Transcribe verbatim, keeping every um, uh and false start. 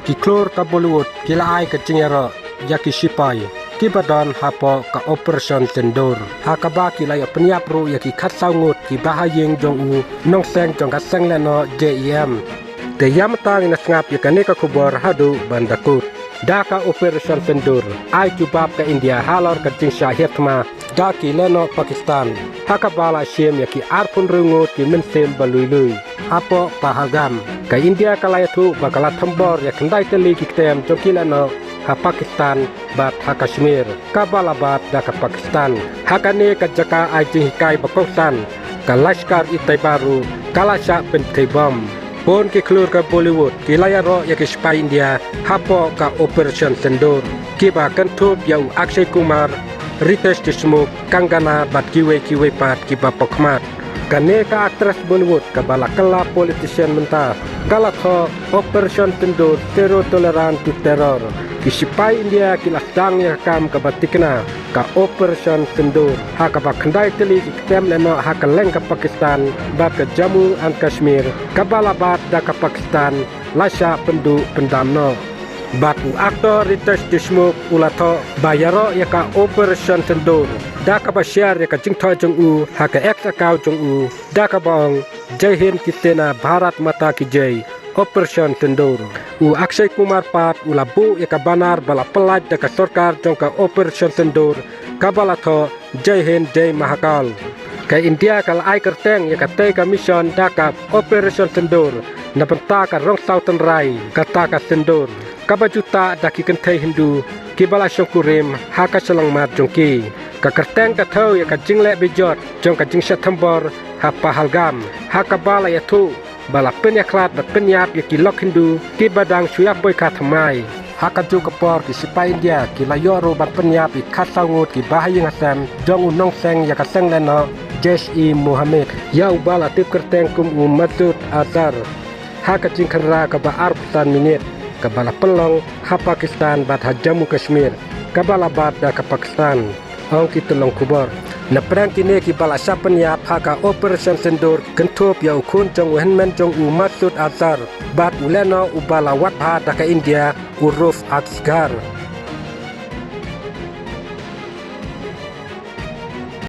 Ki khlur ka Bollywood ki la ai ka jingïaroh ïa ki shipai kiba don hapoh ka Operation Sindoor, ha kaba ki la ïoh pynïap ruh ïa ki khatsaw ngut ki bahaïing jong u nongseng jong ka seng lehnoh J E M. Te ïa mynta ngin ïa sngap ïa kane ka khubor haduh ban da kut. Da ka Operation Sindoor, ai jubab ka India halor ka jingshah hiar thma da ki lehnoh Pakistan, ha kaba la shim ïa ki arphew hynriew ngut ki mynsiem ba lui lui hapoh Pahalgam. Ka India ka la ïathuh ba ka la thombor ïa khyndai tylli ki ktem jong ki lehnoh ha Pakistan bad ha Kashmir, kaba la bat da ka Pakistan. Ha kane ka jaka ai jinghikai ba kongsan, ka Lashkar-e-Taiba ruh ka la shah pynthei bom. Bun ki khlur ka Bollywood ki la ïaroh ïa ki shipai India hapoh ka Operation Sindoor, kiba kynthup ïa u Akshay Kumar, Ritesh Deshmukh, Kangana bad kiwei kiwei pat kiba pawkhmat. Kane ka actress Bollywood kaba la kylla politician mynta, ka la thoh Operation Sindoor, zero tolerance to terror. Ki shipai India ki la sdang ïa ka kam kaba thikna, ka Operation Sindoor, ha kaba khyndai tylli ki ktem lehnoh ha kylleng ka Pakistan bad ka Jammu and Kashmir, kaba la bat da ka Pakistan, la shah pynduh pyndam noh. Bad u actor Ritesh Deshmukh u la thoh ba ïaroh ïa ka Operation Sindoor da kaba share ïa ka jingthoh jong u ha ka X account jong u, da kaba ong, "Jai Hind ki Sena, Bharat Mata ki Jai, Operation Sindoor." U Akshay Kumar pat u la buh ïa ka banner ba la pyllait da ka sorkar jong ka Operation Sindoor, kaba la thoh, "Jai Hind, Jai Mahakal." Ka India ka la ai kyrteng ïa katei ka mission da ka Operation Sindoor, na bynta ka rong saw tynrai kata ka sindoor, kaba ju tah da ki kynthei Hindu kiba la shongkurim ha ka shyllangmat jong ki. Ka kyrteng ka thew ïa ka jingleh bejot jong ka jingshah thombor ha Pahalgam, ha kaba la ïathuh ba la pynïakhlad bad pynïap ïa ki lok Hindu kiba dang shu ïa poi kha thymmai. Ha kajuh ka por ki shipai India ki la ïoh ruh ban pynïap ïa khatsaw ngut ki bahaïing hasem jong u nongseng ïa ka seng lehnoh Jaish-e-Mohammed, ïa uba la tip kyrteng kum u Masood Azhar, ha ka jingkhynra kaba arphew san minit, kaba la pynlong ha Pakistan bad ha Jammu Kashmir, kaba la bat da ka Pakistan, ong ki tyllong khubor. Napdeng kine kiba la shah pynïap ha ka Operation Sindoor kynthup ïa u khun jong u hynmen jong u Masood Azhar bad u lehnoh uba la wad bha da ka India, u Rauf Asghar.